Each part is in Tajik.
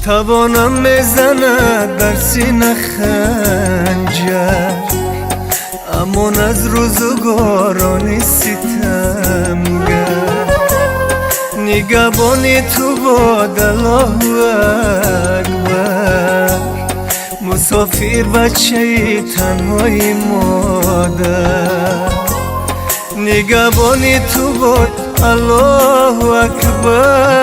Тавонам мезанад дар сина ханҷар, амон аз рӯзгорони ситамгар. Нигаҳбони ту бод, Аллоҳу акбар. Мусофир бачаи танҳои модар. Нигаҳбони ту бод, Аллоҳу акбар.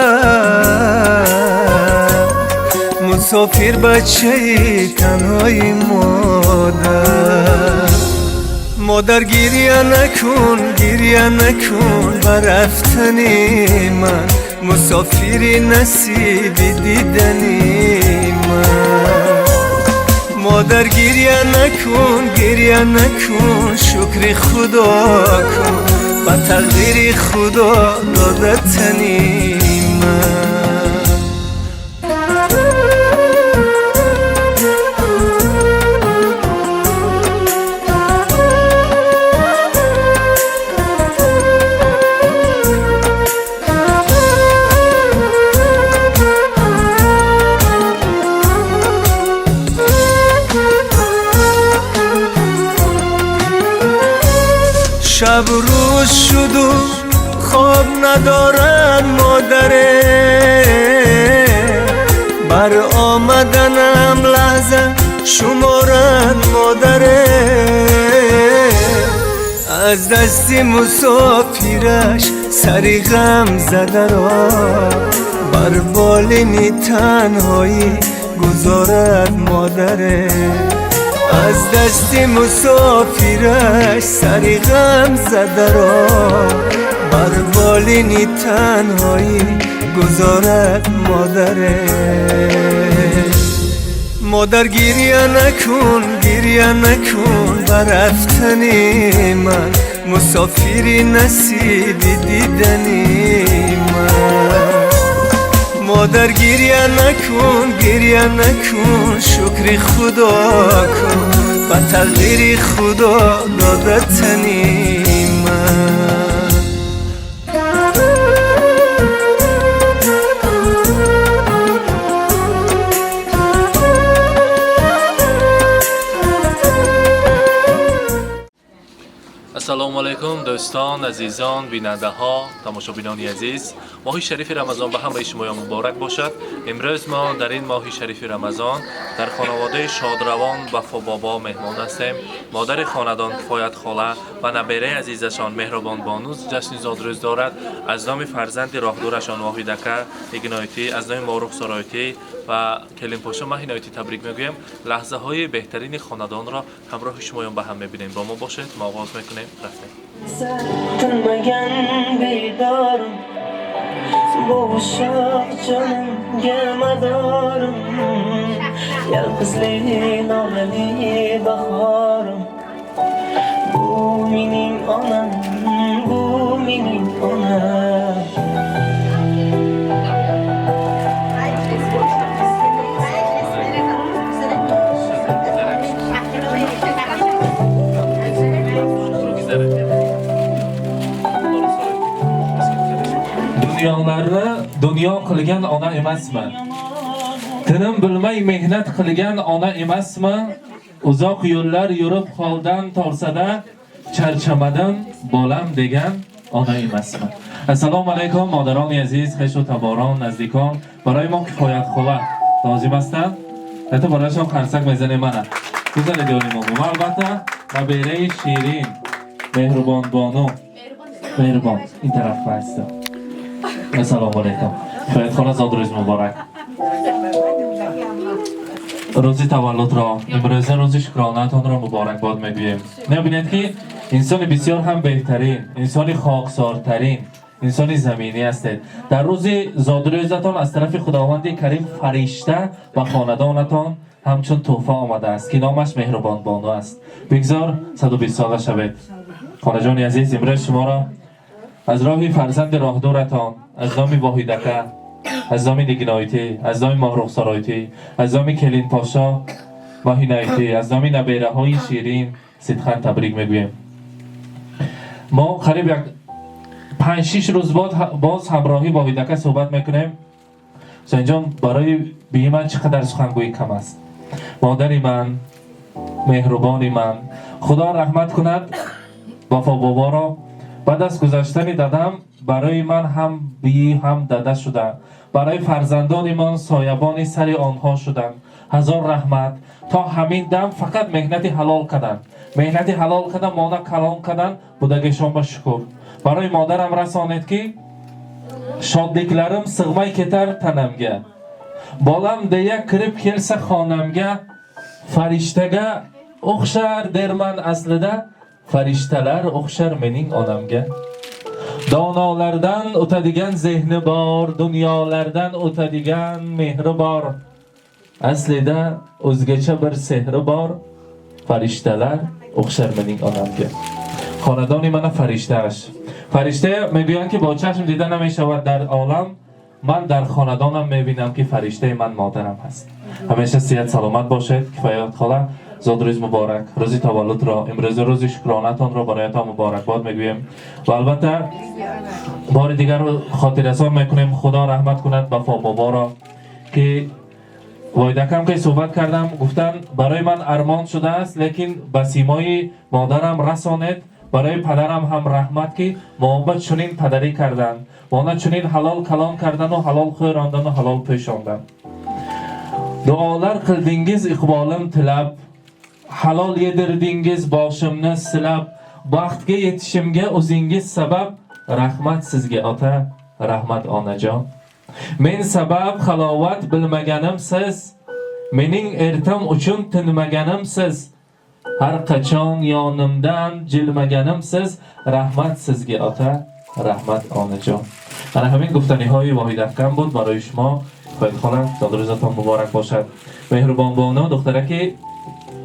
Мусофир бачаи танҳои модар. Модар, гиря накун, гиря накун ба рафтани ман. Мусофири насиби дидани ман. Модар, гиря накун, гиря накун, шукри Худо кун, ба тақдири Худо додатани ман. Шаб рӯз шуду хоб надорад модаре, бар омаданам лаҳза шуморад модаре. Аз дасти мусофираш сари ғам задаро бар болини танҳоӣ гузорад модаре. Аз дасти мусофираш сари ғам задаро бар болини танҳоӣ гузорад модаре. Модар, гиря накун, гиря накун ба рафтани ман. Мусофири насиби дидани ман. Модар, гиря накун, гиря накун, шукри Худо кун, ба тақдири Худо додатани ман. Ассалому алайкум, дӯстон, азизон, бинандаҳо, тамошобинони азиз. Моҳи шарифи Рамазон ба ҳамаи шумоён муборак бошад. Имрӯз мо дар ин моҳи шарифи Рамазон дар хонаводаи шодравон Вафобобо меҳмон ҳастем. Модари хонадон Кифоят хола ва набераи азизашон Меҳрубон бону ҷашни зодрӯз дорад. Аз номи фарзанди роҳдурашон Воҳидака Игноятӣ, аз номи Морух Сароятӣ ва Келинпошо Маҳиноятӣ табрик мегӯем. Лаҳзаҳои беҳтарини хонадонро ҳамроҳи шумоён ба ҳам мебинем. Бо мо бошед, мо оғоз мекунем. Рафтем. Tinmagan biydorim, bu ushoq jonimga madorim, yolg'izlik nolali bahorim. Bu mening onam, bu mening onam. Dunyolarni dunyo qilgan ona emasmi? Tinim bilmay mehnat qilgan ona emasmi? Uzoq yo'llar yurib holdan tolsa-da, charchamadim bolam degan ona emasmi? Assalomu alaykum, modaroni aziz, xesh va taboron, nazdikon. Барои мо Кифоят хола лозим ҳастанд. Ҳатто барояшон қарсак мезанем мана. Гузаред ёри мо. Ва албатта набераи ширин, Меҳрубон бону. Меҳрубон, ин тараф байста. Ассалому алайкум. Кифоят хола, зодрӯз муборак. Рӯзи таваллудро, имрӯза рӯзи шукронаатонро муборакбод мегӯем. Мебинед ки инсони бисёр ҳам беҳтарин, инсони хоксортарин, инсони заминӣ ҳастед. Дар рӯзи зодрӯзатон аз тарафи Худованди Карим фаришта ба хонадонатон ҳамчун тӯҳфа омадааст, ки номаш Меҳрубон бону аст. Бигзор 120 сола шавед. Хонаҷони азиз, имрӯз шуморо аз роҳи фарзанди роҳдуратон, аз номи Воҳидака, аз номи Нигиноитӣ, аз номи Моҳрухсароитӣ, аз номи Келинпошо Маҳинаитӣ, аз номи набераҳои ширин сидқан табрик мегӯем. Мо қариб як 5-6 рӯз боз ҳамроҳӣ Воҳидака суҳбат мекунем. Ҳусейнҷон, барои бии ман чӣ қадар сухангӯӣ кам аст. Модари ман, меҳрубони ман, Худо раҳмат кунад Вафо боборо. Баъд аз гузаштани дадам барои ман ҳам бии ҳам дада шуда, барои фарзандони ман соябони сари онҳо шуданд. Ҳазор раҳмат. То ҳамин дам фақат меҳнати ҳалол карданд, меҳнати ҳалол кардан, мона калон кардан, будагишон ба шукр. Барои модарам расонед ки шодliklarim sig'may ketar tanamga, bolam deya kirib kelsa xonamga, farishtaga o'xshar derman aslida, farishtalar o'xshar mening onamga. Donolardan o'tadigan zehni bor, dunyolardan o'tadigan mehri bor, aslida o'zgacha bir sehri bor, farishtalar o'xshar mening onamga. Хонадони мана фариштааш. Фаришта мегӯянд ки бо чашм дида намешавад дар олам, ман дар хонадонам мебинам ки фариштаи ман модарам ҳаст. Ҳамеша сиҳат саломат бошед. Кифоят хола, зодрӯз муборак, рӯзи таваллудро, имрӯза рӯзи шукронатонро бароятон муборакбод мегӯем ва албатта бори дигар хотиррасон мекунем, Худо раҳмат кунад Вафо боборо ки воидакам ки суҳбат кардам, гуфтанд барои ман армон шудааст, лекин ба симои модарам расонед, барои падарам ҳам раҳмат ки моба чунин падарӣ карданд, мона чунин ҳалол калон кардану ҳалол хӯрондану ҳалол пӯшонданд. Duolar qildingiz iqbolim tilab, halol yedirdingiz boshimni silab, baxtga yetishimga o'zingiz sabab, rahmat sizga ota, rahmat onajon. Men sabab halovat bilmaganim siz, mening ertam uchun tinmaganim siz, har qachon yonimdan jilmaganim siz, rahmat sizga ota, rahmat onajon. Mana ҳамин гуфтаниҳои Воҳид Афкан буд барои шумо. Кифоят хола, зодрӯзатон муборак бошад. Меҳрубонбону, духтараки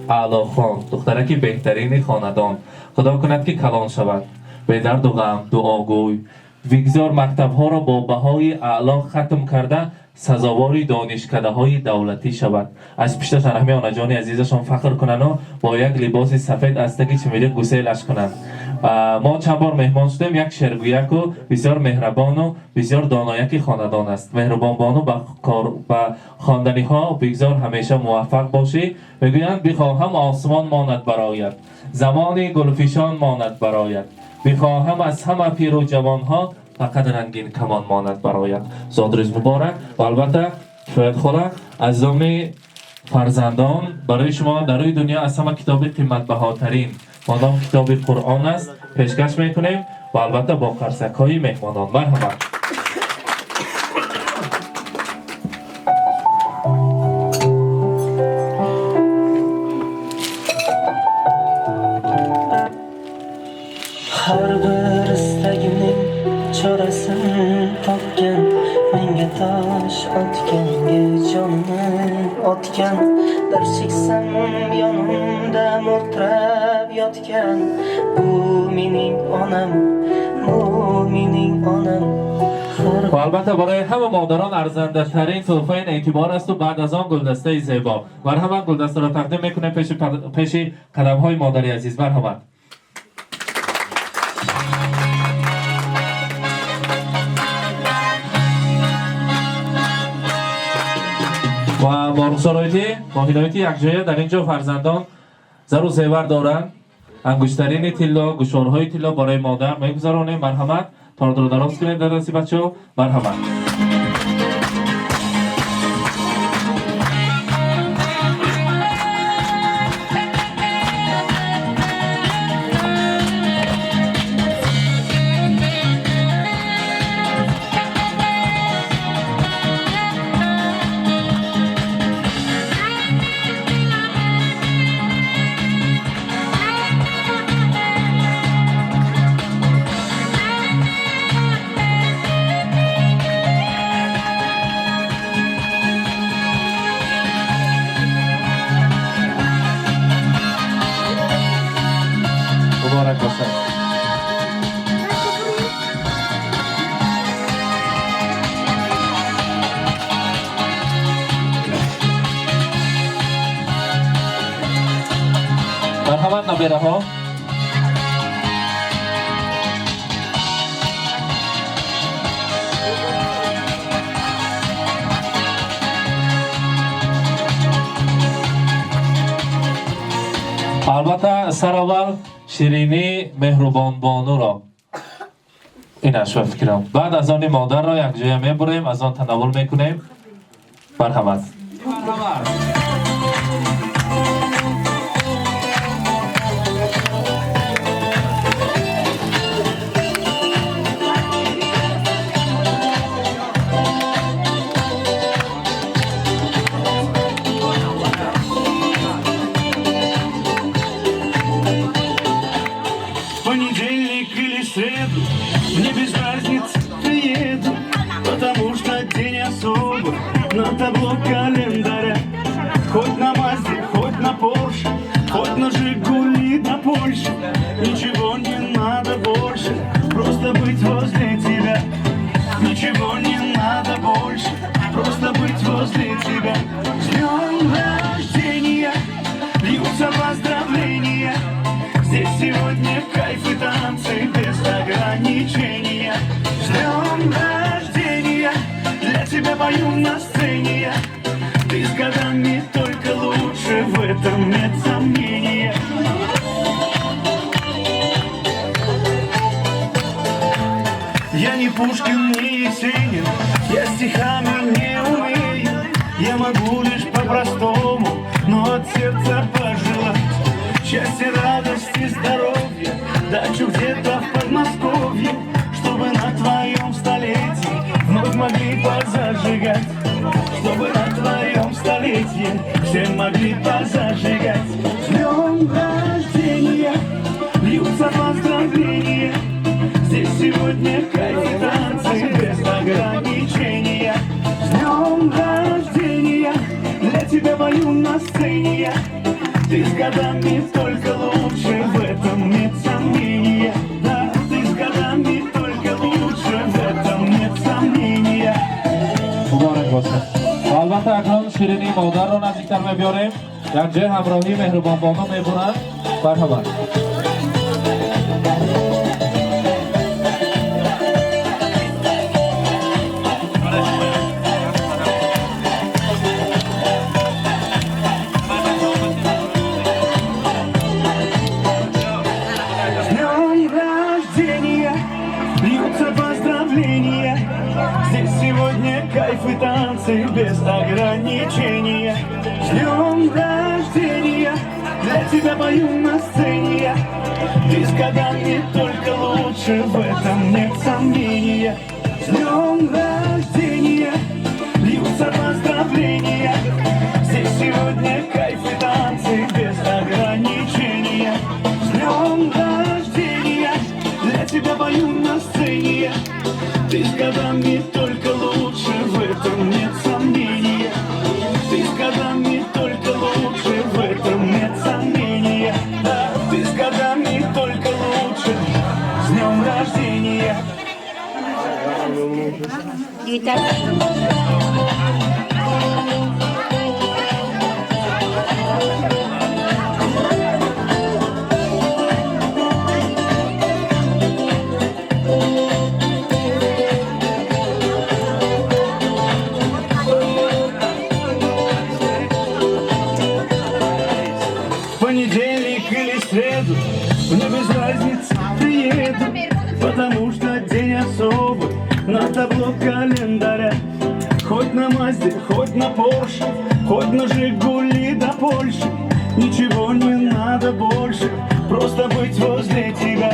аълохон, духтараки беҳтарини хонадон, Худо кунад ки калон шавад, бедарду ғам, дуогӯй, бигзор мактабҳоро бо баҳои аъло хатм карда сазовори донишкадаҳои давлатӣ шавад. Аз пишташ ҳами онаҷони азизашон фахр кунану бо як либоси сафед аз таги чимири гуселаш кунанд. Мо чанд бор меҳмон шудем, як шергӯяку бисёр меҳрабону бисёр донояки хонадон аст. Меҳрубонбону, ба хонданиҳо бигзор ҳамеша муваффақ бошӣ. Мегӯянд бихоҳам осмон монад барояд, замони гулфишон монад барояд, бихоҳам аз ҳама пиру ҷавонҳо фақат рангин камон монад барояд. Зодрӯз муборак ва албатта Кифоят хола, аз номи фарзандон барои шумо дар рӯи дунё аз ҳама китоби қиматбаҳотарин модом китоби Қуръон аст пешкаш мекунем ва албатта бо қарсакҳои меҳмонон. Марҳамат. Har bir istagimning chorasini topgan, menga tosh otganga jonini otgan, bir cheksam yonimda mo'ltirab yotgan, bu mening onam, bu mening onam. Ва албатта барои ҳама модарон арзандатарин тӯҳфаи ин эътибор асту баъд аз он гулдастаи зебо. Марҳамат, гулдастаро тақдим мекунем пеши қадамҳои модари азиз. Марҳамат. Ва бо рухсороити бо ҳидояти якҷоя дар ин ҷо фарзандон зару зевар доранд, ангуштарини тилло, гӯшворҳои тилло барои модар мегузаронем. Марҳамат, тортро дароз кунед дар дасти бачаҳо. Марҳамат. Муборак бошад. Марҳамат, набераҳо. Сараввал ширинӣ Меҳрубонбонуро, инаш ба фикрам, баъд аз они модарро якҷоя мебурем, аз он танаввул мекунем. Марҳамат. Понедельник или среду, мне без разницы, приеду, потому что день особый на табло календаря. Хоть на Мазде, хоть на Порше, хоть на Жигули до Польши, ничего не надо больше, просто быть возле тебя. Ничего не надо больше, просто быть возле тебя. С днем рождения, льются поздравления. Здесь сегодня кайф и танцы без ограничения. С днем рождения, для тебя пою на сцене я. Ты с годами только лучше, в этом нет сомнения. Я не Пушкин, не Есенин, я стихами не умею. Я могу лишь по-простому, но от сердца пожелать счастья, радости, здоровья, дачу где-то в Подмосковье, чтобы на твоем столетии вновь могли позажигать, чтобы на твоем столетии все могли позажигать. С днем рождения, льются поздравления. Здесь сегодня кайф и танцы без ограничения. С днем рождения, для тебя пою на сцене я. Ты с годами только лучше, в этом нет сомнения. Да, ты с годами только лучше, в этом нет сомнения. Муборак бошад. Ва албатта, акнун ширинии модарро наздиктар мебиёрем, якҷоя ҳамроҳии Меҳрубонбону мебуранд. Марҳамат. С днем рождения, льются поздравления. Здесь сегодня кайф и танцы без ограничения. С днем рождения, для тебя пою на сцене я. Ты с годами только лучше, в этом нет сомнения. С днем рождения, льются поздравления. Здесь сегодня кайф и танцы без ограничения. С днем рождения, для тебя пою на сцене я. Ты с годами только лучше, в этом нет сомнения. Ты с годами только лучше, в этом нет сомнения. Да, ты с годами только лучше. С днем рождения. Понедельник или среду, мне без разницы, приеду, потому что день особый на табло календаря. Хоть на Мазде, хоть на Порше, хоть на Жигули до Польши, ничего не надо больше, просто быть возле тебя.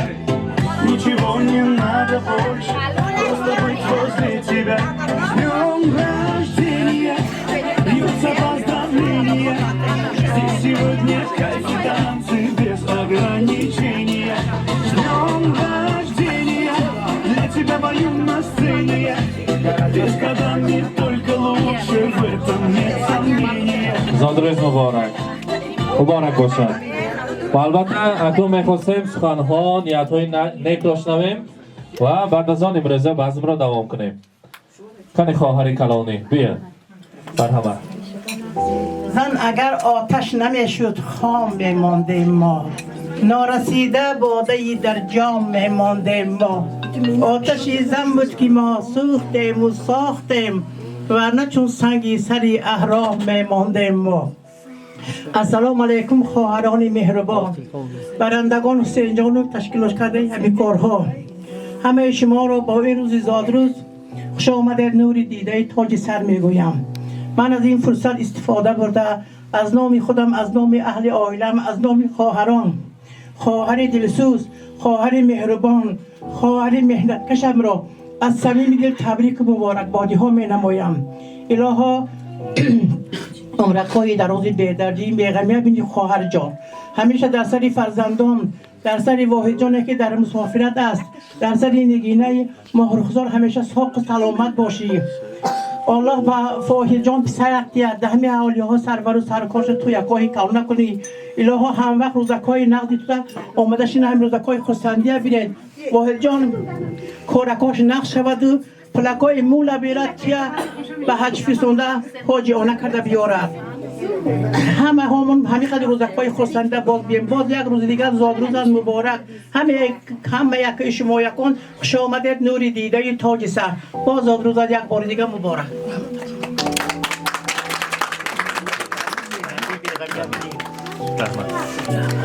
Ничего не надо больше, просто быть возле тебя. С днем рождения, льются поздравления. Здесь сегодня кайф и танцы без ограничения. С днем рождения, для тебя пою на сцене я. Ты с годами только лучше, в этом нет сомнения. Зодрӯз муборак, муборак бошад. Ва албатта, акнун мехостем суханҳо, ниятҳои некро шунавем ва баъд аз он имрӯза базмро давом кунем. Кани, хоҳари калонӣ, бия, марҳамат. Зан агар оташ намешуд, хом мемондем мо, норасида бодаи дар ҷом мемондем мо. Оташи зан буд, ки мо сӯхтему сохтем, варна чун санги сари аҳром мемондем мо. Ассалому алайкум хоҳарони меҳрубон, барандагон Ҳусейнҷону ташкилот кардаи ҳамин корҳо. Ҳамаи шуморо бо ин рӯзи зодрӯз хуш омадед, нури дидаи тоҷи сар мегӯям. Ман аз ин фурсат истифода бурда аз номи худам, аз номи аҳли оилам, аз номи хоҳарон, хоҳари дилсӯз, хоҳари меҳрубон, хоҳари меҳнаткашамро аз самими дил табрику муборакбодиҳо менамоям. Илоҳо умракҳои дарози бедардӣ беғамия бини хоҳарҷон. Ҳамеша дар сари фарзандон, дар сари воҳидҷоне ки дар мусофират аст, дар сари нигинаи моҳрухзор ҳамеша соқу саломат бошӣ. Аллоҳ ба воҳидҷон писарак диҳад, дар ҳамаи аҳолиҳо сарвару саркорша ту якоҳи кав накунӣ. Илоҳо ҳамвақт рӯзакҳои нақди тута омада шина, ҳам рӯзакҳои хурсандия бинед. Воҳидҷон коракош нақш шаваду пулакҳои мула берад, тия ба ҳаҷ фирсонда ҳоҷи она карда биёрад. Ҳама ҳамон ҳамин қадр рӯзакҳои хурсанда боз бием. Боз як рӯзи дигар зодрӯзат муборак. Ҳама якаи шумо якон хуш омадед, нури дидаи тоҷи сар. Боз зодрӯзат як бори дигар муборак.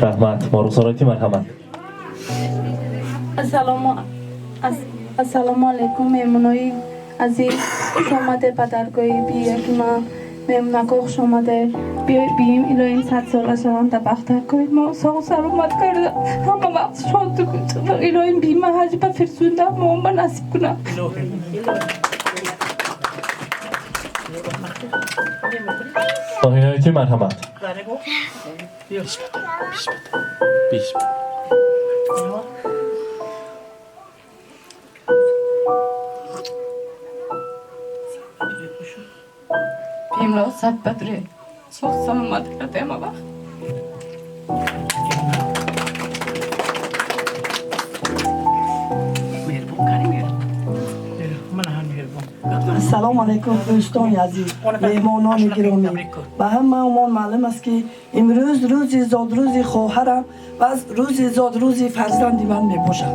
Раҳмат. Морусороти марҳамат. Ассалому алайкум меҳмонои азиз, хуш омадед ба даргоҳи бияки ман. Меҳмонако хуш омадед. Биёед бием, илоҳим 100 сола шаванд дар бахтаркои мо соғу саломат карда ҳама вақт шод. Илоҳим бима ҳаҷ ба фирсунда мома насиб кунад. Тоҳиноити марҳамат. Бимло сад бадре соғ саломат карда ҳама вақт. Ассалому алайкум дӯстони азиз, меҳмонони гиромӣ. Ба ҳамаамон маълум аст, ки имрӯз рӯзи зодрӯзи хоҳарам ва рӯзи зодрӯзи фарзанди ман мебошад.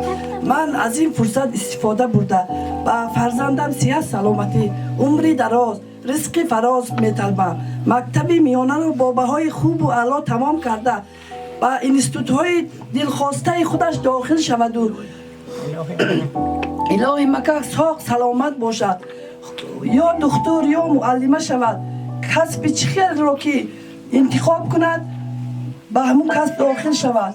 Ман аз ин фурсат истифода бурда ба фарзандам сиҳат, саломатӣ, умри дароз, ризқи фароз металбам. Мактаби миёнаро бо баҳои хубу аъло тамом карда ба институтҳои дилхостаи худаш дохил шаваду илоҳи мака соғ саломат бошад, ё духтур ё муаллима шавад. Касби чӣ хелро ки интихоб кунад, ба ҳамун касб дохил шавад.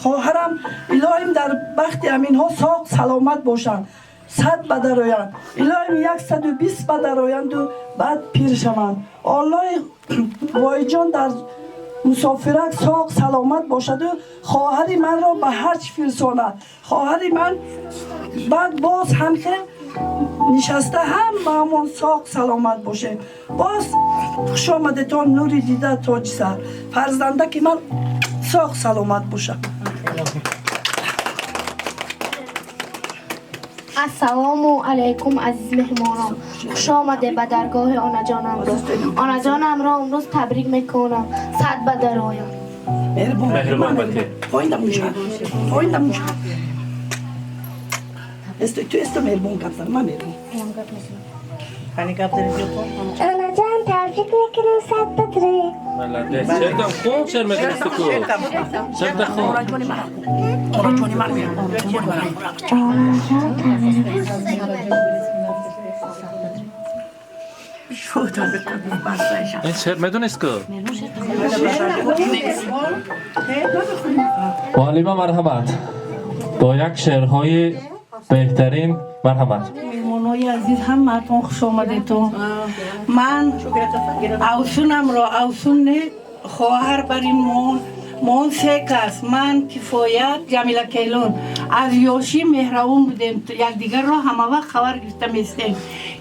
Хоҳарам илоҳим дар бахти аминҳо соғ саломат бошанд, 100 бадароянд, илоҳим 120 бадароянду баъд пир шаванд. Оллоҳи воиҷон дар мусофирак соғ саломат бошаду хоҳари манро ба ҳаҷ фирсонад. Хоҳари ман баъд боз ҳамхел нишаста ҳамаамон соғ саломат бошем. Боз хуш омадетон, нури дида, тоҷи сар, фарзанда ки ман соғ саломат бошад. Ассалому алайкум азиз меҳмонон, хуш омадед ба даргоҳи онаҷонамро. Онаҷонамро имрӯз табрик мекунам, 100 ба дароям. Меҳрубон бате. Ту меҳрубон гап зан, ман меҳрубон. Онаҷон, табрик мекунам, 100 ба дароям. Молодец. Шертам хун, шер медонисти ку. Шерта хун. Онаҷон, табрик. Ин шер медонист ку? Муаллима марҳамат. Бо як шеърҳои беҳтарин марҳамат. Меҳмонои азиз, ҳамаатон хуш омадетон. Ман авсунамро, авсун не, хоҳар бар ин мон се кас, ман, Кифоят, Ҷамила Келон, аз ёшӣ меҳравон будем, якдигарро ҳамавақт хабар гирифта местем.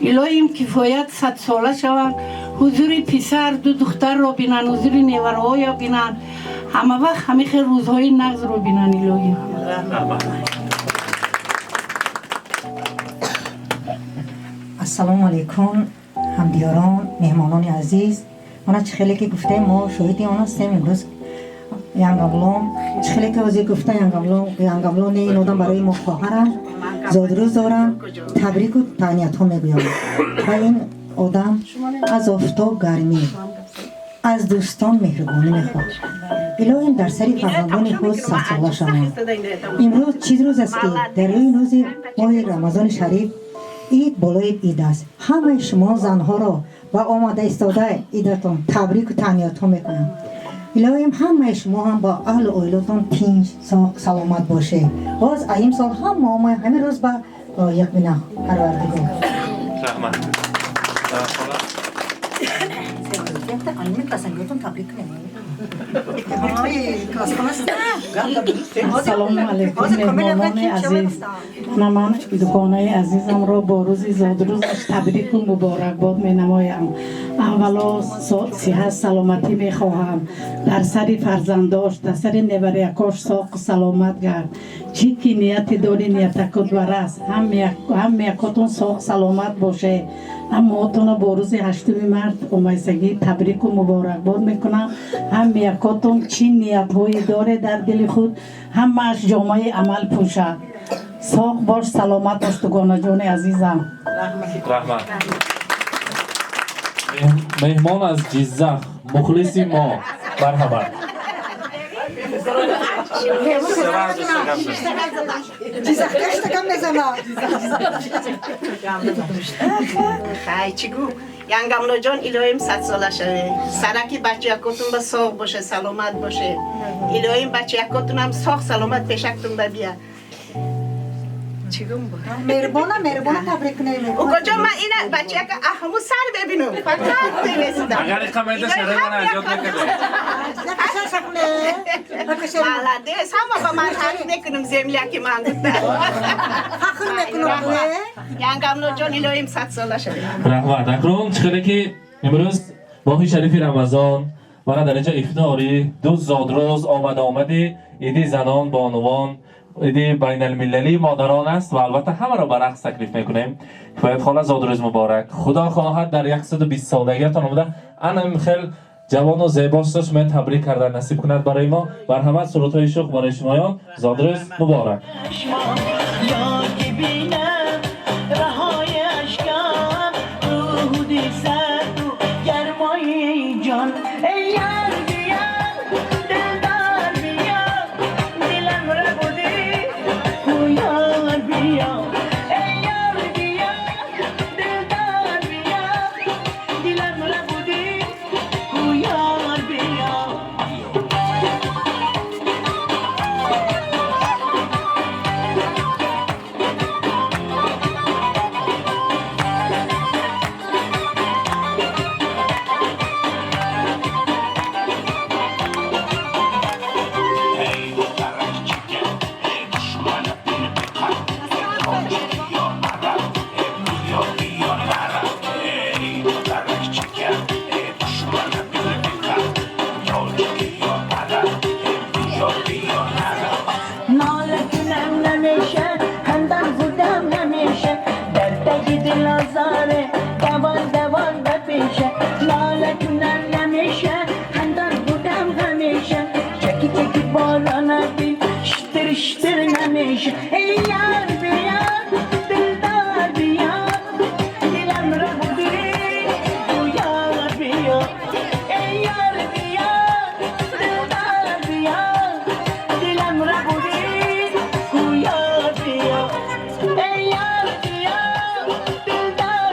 Илоҳим Кифоят 100сола шаванд, ҳузури писар, ду духтарро бинанд, ҳузури невараҳоя бинанд, ҳамавақт ҳамин хел рӯзҳои нағзро бинанд, илоҳим. Ассалому алайкум ҳамдиёрон, меҳмонони азиз. Мана чӣ хеле ки гуфтем, мо шоҳиди он ҳастем имрӯз. Янгавлом чӣ хеле ки ҳозир гуфта, янгавло не, ин одам барои мо хоҳарам, зодрӯз дорам, табрику таҳниятҳо мегӯям. Ва ин одам аз офтоб гармӣ Аз дӯстон меҳрубонӣ мехоҳад. Илоҳим, дар сари фарзандони худ садсола шаванд. Имрӯз чиз рӯз аст, ки дар рӯи рӯзи моҳи Рамазони шариф ид болои ид аст. Ҳамаи шумо занҳоро ба омада истода идатон табрику таҳниятҳо мекунам. Илоҳим, ҳамаи шумо ҳам бо аҳлу оилатон тинҷ, соғ, саломат бошед. Боз аим сол ҳама мо ҳамин рӯз ба лоиқ бина Парвардигор. Раҳмат. Хола. Табрик кунем. Салому алайкум, меҳмонони азиз. Ман дугонаи азизамро бо рӯзи зодрӯзаш табрику муборакбод менамоям. Аввало сиҳат, саломатӣ мехоҳам. Дар сари фарзандош, дар сари невараякош соқу саломат гард. Чӣ ки нияте дорӣ, ниятакот барас. Ҳамаякотон соқ саломат боше. Ҳамаотонро бо рӯзи 8-уми март омайсагӣ табрику муборакбод мекунам. Ҳамаякотон чӣ ниятҳое доре дар дили худ, ҳамааш ҷомаи амал пӯшад. Соқ бош, саломат бош, дугонаҷони азизам. Раҳмат. Меҳмон аз Ҷиззах, мухлиси мо, марҳамат. Хай, чӣ гӯ, янгамлоҷон, илоҳим садсола шаве. Сараки бачаякотун ба соғ боше, саломат боше. Илоҳим, бачаякотунам соғ саломат пешактун ба бия. Чӣ гум? Меҳрубона, меҳрубона, табрик кунем. Укоҷон, ман ина бачаяка аҳму сар бебинум, фақат мересидам. Агар иқа медошт, мана азёд мекардем. Молодец, ҳама ба ман ҳарф мекунем, земляки ман гуфта. Фахр мекунам. Янгамлоҷон, илоҳим садсола шаве. Раҳмат. Акнун чӣ хеле ки имрӯз моҳи шарифи Рамазон, мана дар инҷо ифтори ду зодрӯз омада омади иди занон, бонувон, иди байналмилалии модарон аст ва албатта ҳамаро ба рақс таклиф мекунем. Кифоят хола, зодрӯз муборак. Худо хоҳад, дар 120 солагиятон омада анам хел ҷавону зебо шумо табрик карда насиб кунад барои мо. Марҳамат, сурудҳои шух барои шумоён. Зодрӯз муборак. Раҳои ашкам руҳуди сарду гармои ҷон. Эй яр, бия, дилдор, бия, дилам рабудӣ, ҳуёр, бия. Эй яр, бия, дилдор, бия, дилам рабудӣ, ҳуёр, бия. ناله کنم نمیشه، خندم خودم نمیشه، در تگ دل آزاره دوان دوان بپیشه. ناله کنم نمیشه، خندم خودم همیشه، چکی چکی باران دل شتر شتر نمیشه. ای یار، بیا، دلدار، بیا، دلم ربودی، یار، بیا. ای یار، بیا، دلدار، بیا، دلم ربودی، یار، بیا. ای یار، بیا، دلدار،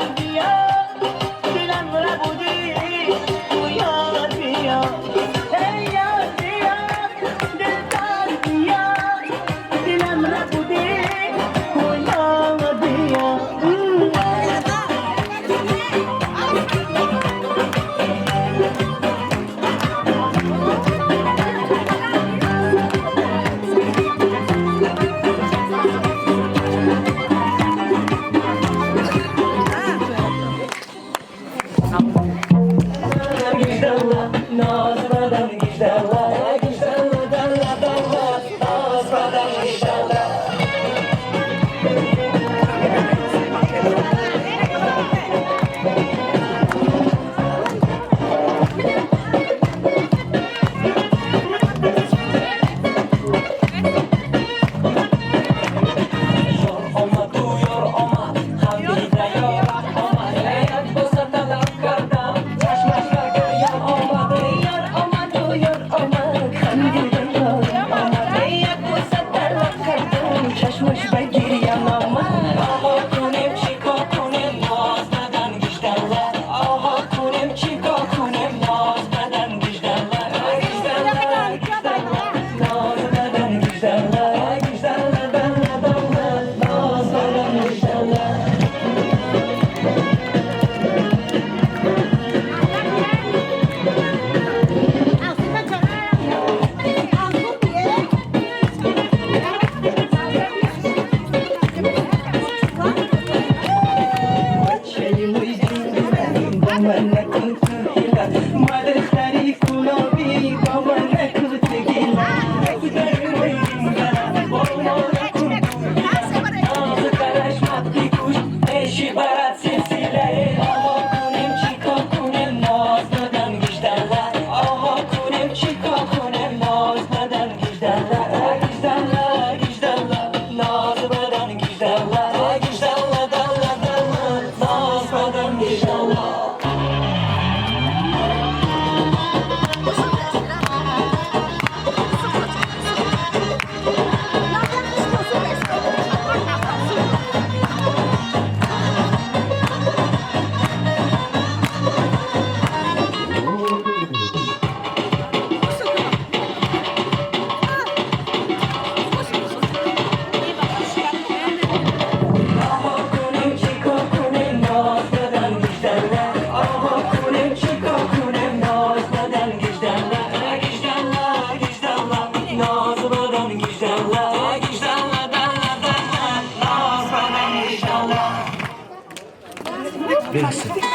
Бирасед.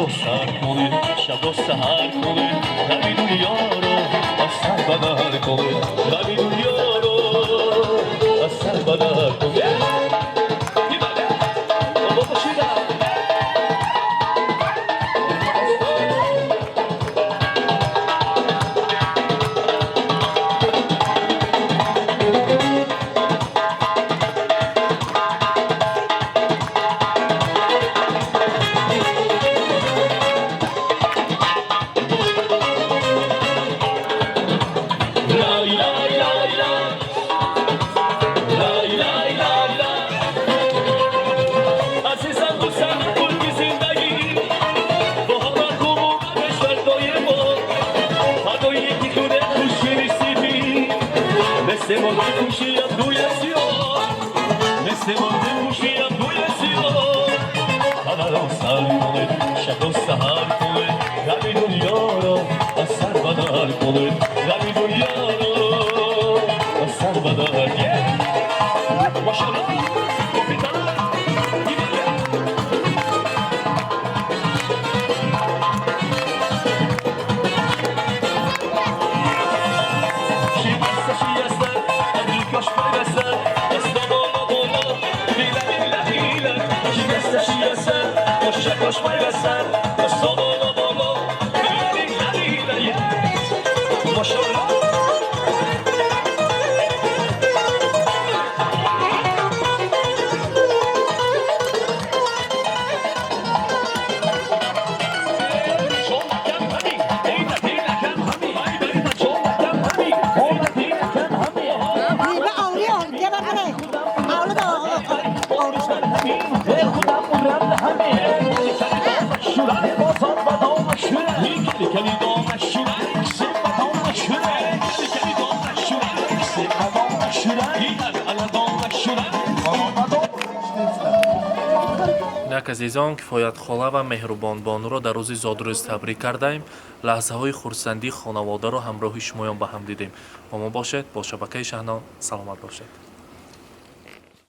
رو سر کنه، شب و سحر کنه، غمی دنیا رو از سر بدر کنه، غمی دنیا رو از سر بدر کنه. Инак азизон, Кифоятхола ва Меҳрубонбонуро дар рӯзи зодрӯз табрик кардаем. Лаҳзаҳои хурсандии хонаводаро ҳамроҳи шумоён ба ҳам дидем. Бо мо бошед, бо шабакаи Шаҳнон. Саломат бошед.